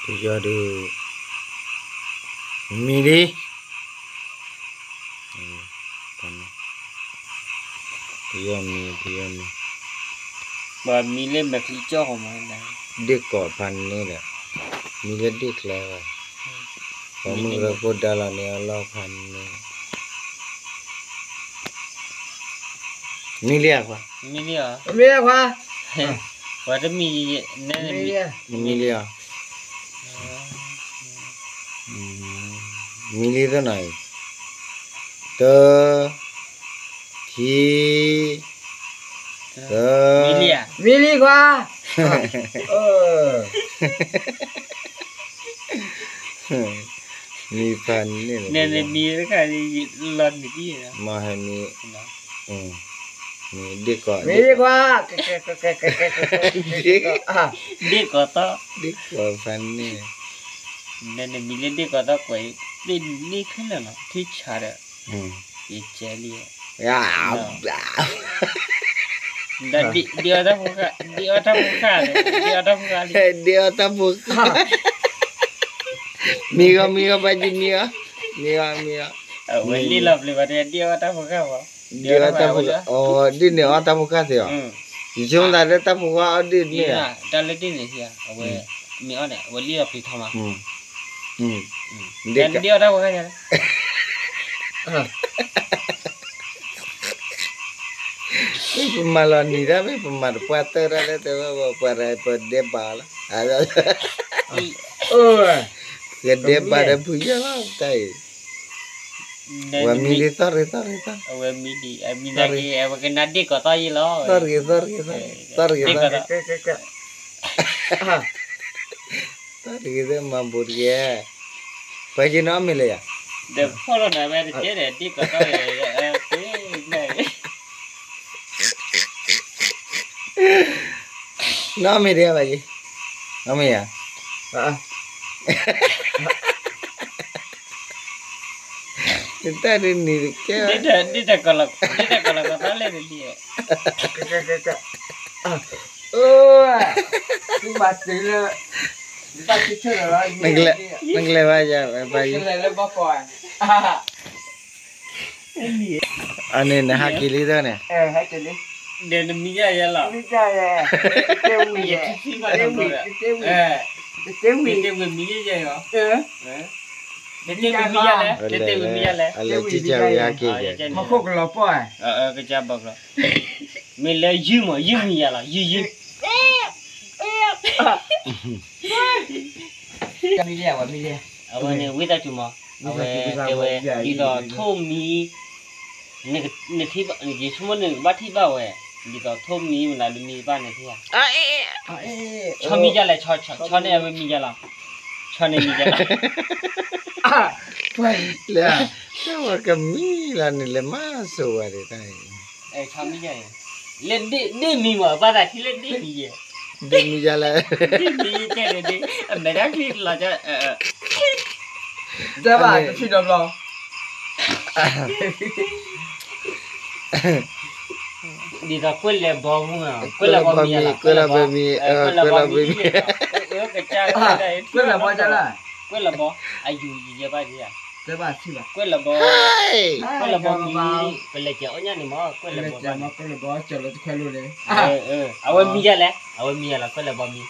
ယီၤဒုး မံလံ, ပယီၤမံ ပယီၤမံ, ပှၤမံလၢမဲာ်ချံကၠီၣ်ဃီမး, ဒ့ၣ်ကိးဖးန့ၣ်ဒီး, မံလၢဒ့ၣ်ကျဲဘၣ်, ပှၤမုၢ်ကရၢခိၣ်ဒါလီၤန့ၣ်အလီၢ်ဖးန့ၣ်, မံလံဧါခွါ, မံလံဧါ, ပှၤတမံၤ, မံလံဧါ, မံလံသ့နီၤအံၤ, တၢ, ခံ, တၢ, မံလံခွါ, မံဖးန့ၣ်, မံလံလီၤန့ၣ်ဒ်, မ့ၢ်ဟဲမံ, မံဒ့ၣ်ကိး, မံဒ့ၣ်ခွါ, ဒ့ၣ်ကိးသီ, ဒ့ၣ်ကိးဖးန့ၣ်, နမံလၢဒ့ၣ်ကိးသီကွဲး, သ့ၣ်န့ၣ်ခဲလၢာ်လီၤ ထံဆးဒီး, ယကဲလံ, ဒ့ၣ်အီၣ်တၢ်ဖိဃၢ်, ဒ့ၣ်အီၣ်တၢ်ဖိဃၢ်လံ, ဒ့ၣ်အီၣ်တၢ်ဖိဃၢ်, မံဂီၤ မံဂီၤ ဘၣ်ယံၤမံဂီၤ, မံဂီၤ မံဂီၤ, အဝဲလံလီၤပျံၤဘၣ် ဒ့ၣ်အီၣ်တၢ်ဖိဃၢ်ဘၣ်, ဒ့ၣ်အီၣ်တၢ်ဖိဃၢ်, အီ ဒ့ၣ်န့ၣ်အီၣ်တၢ်ဖိဃၢ်သ့ၣ်အီၤ, ယဆိကမိၣ်သးလၢတၢ်ဖိဃၢ်အီၣ်ဒ့ၣ်န့ၣ်, တၢ်လၢဒ့ၣ်န့ၣ်, အဝဲ, မ့ၢ်အီၣ်န့ၣ် အဝဲလံလီၤပျံၤထီၣ်မး, ဒ့ၣ်အီၣ်တၢ်ဖိဃၢ် မ့ၢ်ပမၤလီၤနံၤဒၣ် မ့ၢ်ပမၤတပှၢ်တၢၢ်ဒၣ်လၢတဲဝဲ ပှၤဒဲးဘးလီၤ, ကဒဲးဘးဒီးဖုယီၤလီၤ တၢ်အံၤ, ဝဲမံဒံး သီၣ်ရ့ သီၣ်ရ့ သီၣ်ရ့, အဝဲမံဒံး အမံဒံး အဝဲကနၣ်ဒ့ၣ်ကိးသီယံၤလီၤ, သီၣ်ရ့ သီၣ်ရ့ သီၣ်ရ့ သီၣ်ရ့ သီၣ်ရ့ မၤဘူးတက့ၢ်, ပှၤက့ၤနီၢ်မ့ၢ်လၢယၤ, ဒီးဖီၣ်လီၤနၤဝဲတကဲဒီး ဒ့ၣ်ကိးသီ, နီၢ်မ့ၢ်ဒံးဘၣ်ယံၤ, နီၢ်မ့ၢ်ယၤ, တၢ်ဒ်န့ၣ်တကဲ, ဒ်တၢ်ကလီၤကသီလဲၣ်န့ၣ်လံ, နကလဲၤဘၣ်ယၤ, အန့ၣ် နဟးက့ၤလံတၢ်န့ၣ်, ဒီးနမံယၤယဲလီၤ, တတဲဝံၤ, တတဲဝံၤ, တတဲဝံၤမံယဲယဲလီၤ, တတဲဝံၤမံယဲလဲၣ်, အလဲၤကစၢ်ဝံၤဟးက့ၤ, ဟီၣ်ခိၣ်ကလီၤပှီၢ်, ကစၢ်ဘီကလီၤ, မ့ၢ်လၢယုၢ်မး ယုၢ်မံယၤလီၤ ယုၢ်ယုၢ် အဝဲန့ၣ် ဝံသးစူၤမး, အဝဲတဲဝဲ ဒ်သိးထိၣ်မံ, နထံၣ်ဘၣ် ယဆိကမိၣ်နကဘၣ်ထံၣ်ဘၣ်ဝဲ, ဒ်သိးထိၣ်မံမနုၤလၢမံတဘၣ်န့ၣ်ထံၣ်ဧါ, ဆီမံယၤလဲၣ်, ဆီန့ၣ်အဝဲမံယၤလီၤ, ဆီန့ၣ်မံယၤလီၤ, လၢ တၢ်ဝဲကမံလီၤန့ၣ် လဲၤမၤစိၤဝဲဒၣ်တၢ်အံၤ လၢဒ့ၣ်မံမး ဘၣ်သးထံၣ်လၢဒ့ၣ်မံယဲ, ဒ့ၣ်မံယၤလဲၣ်, ဒ့ၣ်မံယဲတဲန့ၣ်ဒ့ၣ်, အမဲာ်တၢ်ချံလီၤ, တဘၣ်တထံၣ်ဒီးဘျီ, ဒ်သိးကွဲးလဲၤဘီမုၢ်, ကွဲးလဲၤဘီမံ, ကွဲးလဲၤဘီမံ, ကွဲးလဲၤဘီမံ, ကွဲးလဲၤဘီ, ကွဲးလဲၤဘီ, အယူၤယဲဘၣ်ယဲ, ကွဲးလဲၤဘီ, ကွဲးလဲၤဘီမံ, ပလဲၤကဲအီၣ်ညၣ်န့ၣ်မး ကွဲးလဲၤဘီ, ကွဲးလဲၤဘီ, အဝဲမံယၤလဲၣ်, အဝဲမံယၤလီၤ ကွဲးလဲၤဘီမံ,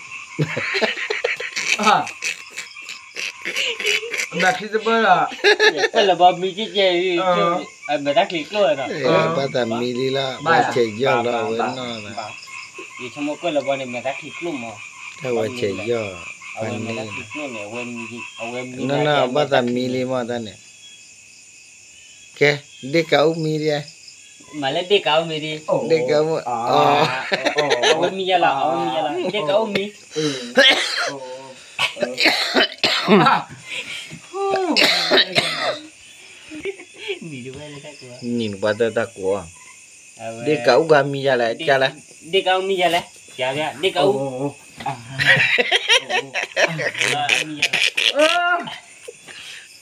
ကွဲးလဲၤဘီမံကဲကဲ, အမဲာ်တၢ်ချံကျိၣ်ဝဲဒီး, ဘၣ်သးမံလံလီၤ, ဝဲဆဲးယီၢ်လီၤဝဲနီၤ, ယဆိကမိၣ်ကွဲးလဲၤဘီန့ၣ် မဲာ်တၢ်ချံကျိၣ်မး, တၢ်ဝဲဆဲးယီၢ်, အဝဲမဲာ်တၢ်ချံကျိၣ်န့ၣ်, နီၢ်နီၢ် ဘၣ်သးမံလံမးတၢ်န့ၣ် ကဲ, ဒ့ၣ်ကးအူမံဒံး, မၤလၢဒ့ၣ်ကးအူမံဒံး, ဒ့ၣ်ကးအူ, အဝဲမံယၤလီၤ, အဝဲမံယၤလီၤ, ဒ့ၣ်ကးအူမံ, နံၤတဝဲလၢတၢ်ကိး, ဒ့ၣ်ကးအူကမံယၤလဲၣ်, ကလဲၣ်, ဒ့ၣ်ကးအူမံယၤလဲၣ်, ကလဲၣ်, ဒ့ၣ်ကးအူ,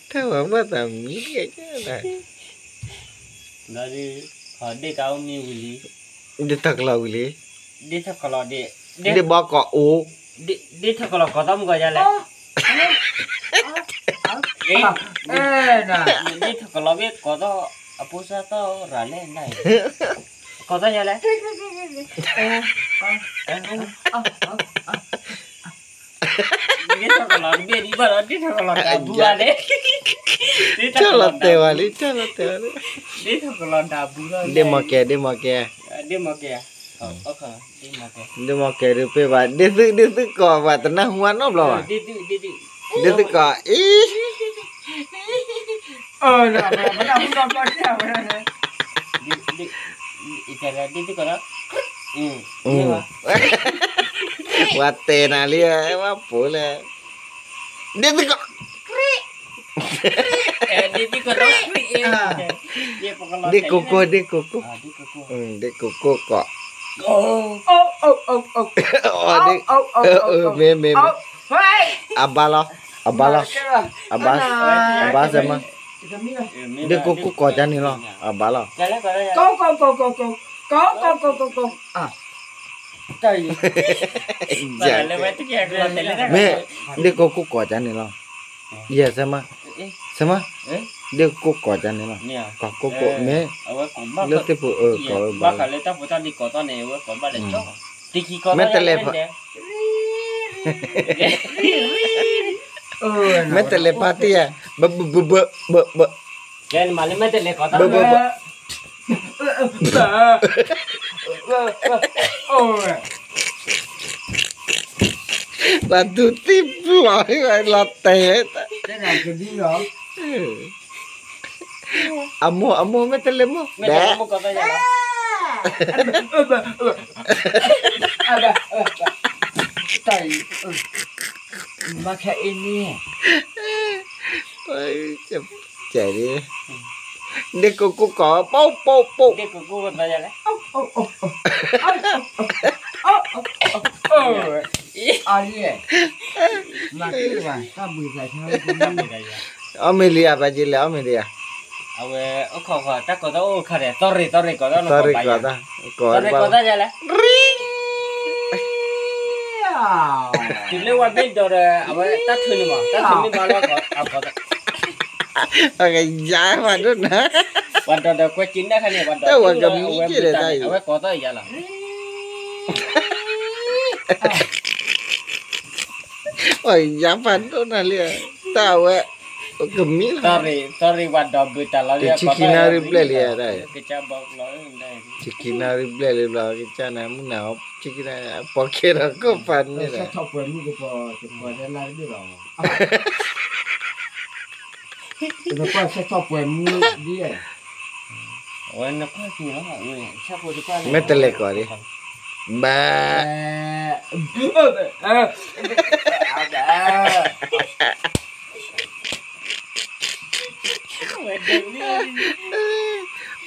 တၢ်ဝဲဘၣ်သးမံလံ, ဒ့ၣ်ကးအူမံဝံၤလံ, ဒ့ၣ်ထီၣ်ကလီၤဝံၤလံ, ဒ့ၣ်ထီၣ်ကလီၤ, ဒ့ၣ်ဘီကီးအိၣ်, ဒ့ၣ်ထီၣ်ကလီၤကီးသီမုၢ်ကီးယၤလဲၣ်, နဒ့ထီၣ်ကလီၤဘ့ၣ်ကိးသီၣ်အဖိစၢ်သီၣ်ရၤလဲၣ်နၤ, ကိးသီၣ်ညါလဲၣ်, နဒ့ထီၣ်ကလီၤတဘ့ၣ်ဒံးဘၣ်ဒီး ဒ့ထီၣ်ကလီၤတၢ်ဘူၣ်ဘၣ်န့ၣ်, ဆီၣ်လီၤတဲာ်ဝဲလံ ဆီၣ်လီၤတဲာ်ဝဲလံ, ဒ့ထီၣ်ကလီၤတၢ်ဘူၣ်လီၤ, ဒ့မီၤကဲ ဒ့မီၤကဲ, ဒ့မီၤကဲ ဒ့မီၤကဲဒုးပ့ၢ်ဘၣ် ဒ့သု ဒ့သုကိးဘၣ်တနၢ်ဟူဝဲနီတဘျီဘၣ်, ဒ့သုကိး အံၤ ဝဲတဲနၤလံ ဝဲပိာ်လဲၣ်, ဒ့သုကိး ဒ့ကိၢ်ကိၢ် ဒ့ကိၢ်ကိၢ်, ဒ့ကိၢ်ကိၢ်ကိး, မ့ၢ်မ့ၢ်မ့ၢ်, အဘါလီၤ, အဘါလီၤ, အဘါ, အဘါစဲမး, ဒ့ကိၢ်ကိၢ်ကိးကန့ၣ်လီၤ, အဘါလီၤ, ကိၢ်ကိၢ်ကိၢ်ကိၢ်ကိၢ်, ကိၢ်ကိၢ်ကိၢ်ကိၢ်ကိၢ်, မ့ၢ်, ဒ့ကိၢ်ကိၢ်ကိးကန့ၣ်လီၤ, ယဲၢ်စဲမး, စဲမး, ဒ့ကိၢ်ကိၢ်ကန့ၣ်လီၤ, ကိၢ်ကိၢ်ကိၢ် မ့ၢ်, လၢသ့ၣ်ပူၤအၢကိးဝဲဘၣ်, မ့ၢ်တလဲၤဖး, မ့ၢ်တလဲၤဖးတံၢ်ဧါ, ဘၣ်ဘၣ်ဘၣ်ဘၣ်ဘၣ်, ဘၣ်ဘၣ်ဘၣ်, ပှၤဒုးသံပျီၤလီၤတဲာ်, အမိၢ် အမိၢ် မ့ၢ်တလဲၤမိၢ်, ဘဲ, မၤခဲအံၤန့ၣ်, ဒ့ကိၢ်ကိၢ်ကိး ပိၢ်ပိၢ်ပိၢ်, အီၣ်မ့ၤလံဧါ ပှၤက့လဲၣ် အီၣ်မ့ၤလံဧါ, အဝဲအိၣ်ခိးတၢ်ကိးသီၣ်အိၣ်ခါဒီး သီၣ်ရ့ၣ်သီၣ်ရ့ၣ်ကိးသီၣ်, သီၣ်ရ့ၣ်ကိးသီၣ်, သီၣ်ရ့ၣ်ကိးသီၣ်ယလဲၣ်, တုၤလၢဝဲဘ့ၣ်ဒီးဒီး အဝဲတၢ်ထုးန့ၢ်မး တၢ်ထုးန့ၢ်မးလီၤ, အကယၤဖးဒိၣ်နၤ, ပှၤဒီးဒီးကွဲက့ၤနၢ်ခါန့ၣ် ပှၤဒီးဝဲကမံက့ၤဒီးတၢ်အံၤ အဝဲကိးသီၣ်ယလဲၣ်, ပှၤယၤဖးဒိၣ်နၤလံ, တၢ်အဝဲ ကမံလီၤ, သီၣ်ရ့ၣ်ဝဲဒီးဘုးတၢ်လီၤ, ဆံခံနၣ်ရံၣ်ဘျဲၣ်လံ, ဆံခံနၣ်ရံၣ်ဘျဲၣ်လံဘျီ ကစၢ်နၤမုၢ်နၤ ဆံခံနၣ်ရံၣ် ပှၤကဲထီၣ်ကီၢ်ပၤန့ၣ်ဒီး မ့ၢ်တလဲၤကိးဒံး, ဘၣ် ပ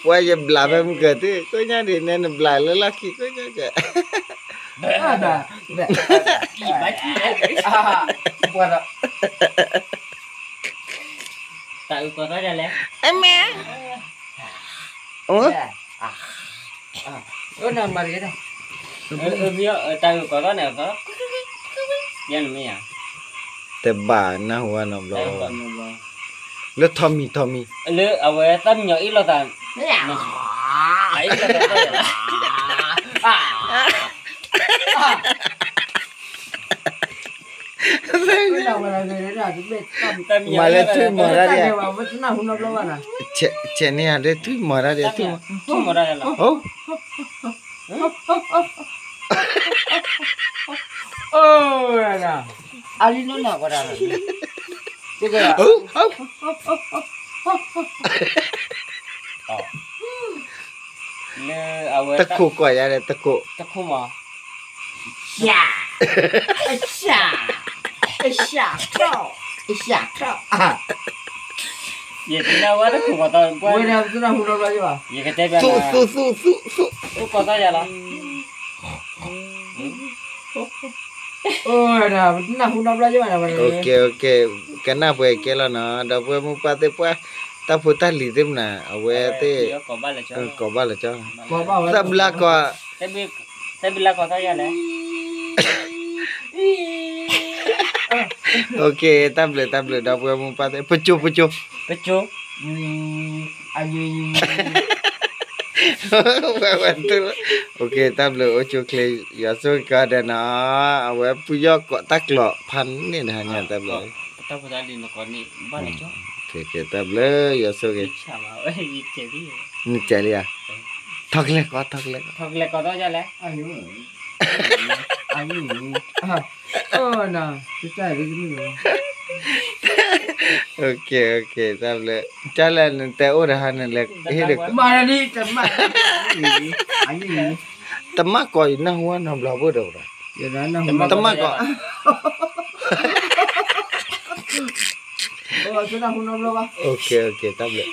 ှၤယဘျးဖဲမုၢ်ကၢၤသု ကိညါဒ်န့ၣ် နဘျးလၢလီၢ်ခံကိညါကဲ, တၢ်အုၣ်ကီၤသီၣ်လဲၣ်, အမဲ, တၢ်အုၣ်ကီၤသီၣ်န့ၣ်, တဘၣ်နၢ်ဟူဘၣ်နီတဘျီ, လၢထီမံၤထီမံၤ, လၢအဝဲသၣ်မံညီၤအ့ၣ်လိာ်သး, အ့ၣ်လိာ်သး, မၤလၢထွံၣ်မီၤတၢ်ဒံး, ဆဲးန့ၣ်ယၤလၢထွံၣ်မီၤတၢ်ဒံး, ထွံၣ်မီၤတၢ်ဒံး, အလံနီၢ်နီၢ်ကီးတၢ်, လၢအဝဲ တခိၣ်ကွၢ်ယၤဒီး တခိၣ်, တခိၣ်မး, ယၤ, အရှၣ်, အရှၣ်ထီၣ်, အရှၣ်ထီၣ်, ယကတဲဘၣ်, သူၣ်သူၣ်သူၣ်သူၣ်, သူၣ်ကီၤသီၣ်ယၤလီၤ, အိၣ်, ကနၢ်ပှဲၤကဲလီၤနီၤ ဒီပုၢ်ဝဲၢ်မိၢ်ပၢ်သ့ၣ်ပှၢ်, တၢ်ဖိတၢ်လံၤသ့ၣ်မနၤ အဝဲသ့ၣ်, ကိးဘၣ်လၢကၠီ, သၢဘျါကီး, သၢဘျါကီးသီၣ်ယၤလဲၣ် တၢ်ဘျုးတၢ်ဘျုး ဒီပုၢ်ဝဲၢ်မိၢ်ပၢ်သ့ၣ် ပစိၤပစိၤ ပစိၤ ဝဲဝဲတူၢ်လီၤ တၢ်ဘျုးအိၣ်ဆူၣ်အိၣ်ချ့ ယွၤဆိၣ်ဂ့ၤကီးဒီးနီၤ အဝဲပယီၤကိးတၢ်ကျိာ်ဖးန့ၣ်တဟါညါတၢ်ဘျုး တၢ်ဘျုး ယွၤဆိၣ်ဂ့ၤ နကဲလံဧါ ထီၣ်ကလဲၤကီး ထီၣ်ကလဲၤကီး တၢ်ဘျုး ကၠီလဲၣ် နတဲအိၣ်တဟါန့ၣ်လဲၤဟ့ၣ်ဒီး တမၣ်ကီး ယနၢ်ဟူနီတဘျီဘၣ်ဒီး တမၣ်ကီး တၢ်ဘျုး တၢ်ဘျုး